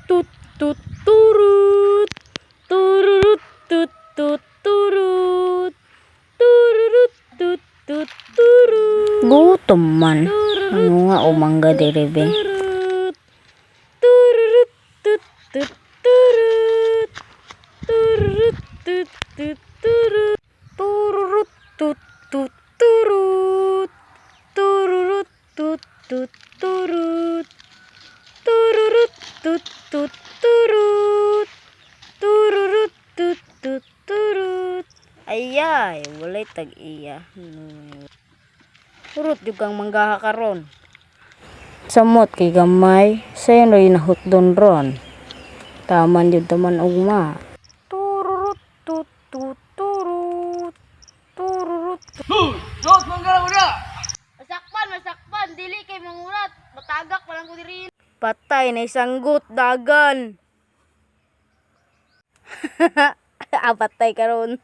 Tut tut turut. Tururut tut tut turut. Tururut tut tut turut. Gutom man. Ano nga o mangga diri be? Turut. Tururut tut tut turut. Tururut tut tut turut. Tururut tut tut turut. Tururut tut tut turut. Tururut tut tut turut. Tururut tut tut turut. Ayay, walay tag-iya. Hurot jud kang manggaha karon. Samot kay gamay, sayon ra nahutdon ron. Taman jud taman ugma. Tururut tut tut turut. Tururut. Masakpan, masakpan, dili kay mangurat. Matagak pa lang ko diri. Patay na isanggot dagan. Ah, patay karon.